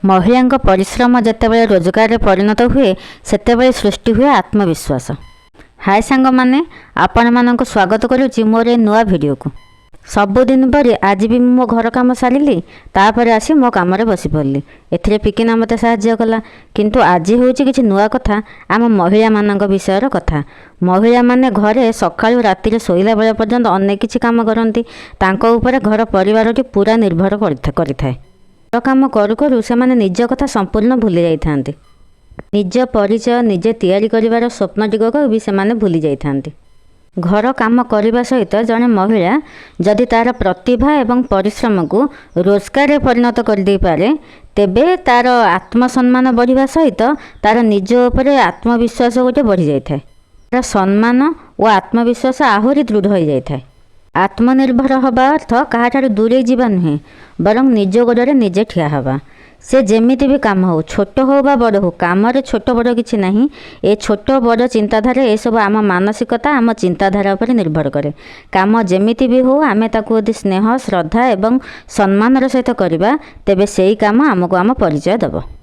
ମହିଳାଙ୍କ ପରିଶ୍ରମ ଯେତେବେଳେ ରୋଜଗାରରେ ପରିଣତ ହୁଏ, ସେତେବେଳେ ସୃଷ୍ଟି ହୁଏ ଆତ୍ମବିଶ୍ୱାସ। ହାଏ ସାଙ୍ଗମାନେ, ଆପଣମାନଙ୍କୁ ସ୍ୱାଗତ କରୁଛି ମୋର ଏ ନୂଆ ଭିଡ଼ିଓକୁ। ସବୁଦିନ ପରି ଆଜି ବି ମୁଁ ମୋ ଘର କାମ ସାରିଲି, ତାପରେ ଆସି ମୋ କାମରେ ବସି ପଡ଼ିଲି। ଏଥିରେ ପିକିନା ମୋତେ ସାହାଯ୍ୟ କଲା। କିନ୍ତୁ ଆଜି ହେଉଛି କିଛି ନୂଆ କଥା, ଆମ ମହିଳାମାନଙ୍କ ବିଷୟର କଥା। ମହିଳାମାନେ ଘରେ ସକାଳୁ ରାତିରେ ଶୋଇଲା ବେଳ ପର୍ଯ୍ୟନ୍ତ ଅନେକ କିଛି କାମ କରନ୍ତି। ତାଙ୍କ ଉପରେ ଘର ପରିବାରଟି ପୁରା ନିର୍ଭର କରିଥାଏ। ଘର କାମ କରୁ କରୁ ସେମାନେ ନିଜ କଥା ସମ୍ପୂର୍ଣ୍ଣ ଭୁଲି ଯାଇଥାନ୍ତି। ନିଜ ପରିଚୟ ନିଜେ ତିଆରି କରିବାର ସ୍ୱପ୍ନ ଟିକକ ବି ସେମାନେ ଭୁଲି ଯାଇଥାନ୍ତି। ଘର କାମ କରିବା ସହିତ ଜଣେ ମହିଳା ଯଦି ତା'ର ପ୍ରତିଭା ଏବଂ ପରିଶ୍ରମକୁ ରୋଜଗାରରେ ପରିଣତ କରିଦେଇପାରେ, ତେବେ ତା'ର ଆତ୍ମସମ୍ମାନ ବଢ଼ିବା ସହିତ ତା'ର ନିଜ ଉପରେ ଆତ୍ମବିଶ୍ୱାସ ଗୋଟେ ବଢ଼ିଯାଇଥାଏ। ତା'ର ସମ୍ମାନ ଓ ଆତ୍ମବିଶ୍ୱାସ ଆହୁରି ଦୃଢ଼ ହୋଇଯାଇଥାଏ। ଆତ୍ମନିର୍ଭର ହେବା ଅର୍ଥ କାହାଠାରୁ ଦୂରେଇ ଯିବା ନୁହେଁ, ବରଂ ନିଜ ଗୋଡ଼ରେ ନିଜେ ଠିଆ ହେବା। ସେ ଯେମିତି ବି କାମ ହେଉ, ଛୋଟ ହେଉ ବା ବଡ଼ ହେଉ, କାମରେ ଛୋଟ ବଡ଼ କିଛି ନାହିଁ। ଏ ଛୋଟ ବଡ଼ ଚିନ୍ତାଧାରା, ଏସବୁ ଆମ ମାନସିକତା, ଆମ ଚିନ୍ତାଧାରା ଉପରେ ନିର୍ଭର କରେ। କାମ ଯେମିତି ବି ହେଉ, ଆମେ ତାକୁ ଯଦି ସ୍ନେହ, ଶ୍ରଦ୍ଧା ଏବଂ ସମ୍ମାନର ସହିତ କରିବା, ତେବେ ସେଇ କାମ ଆମକୁ ଆମ ପରିଚୟ ଦେବ।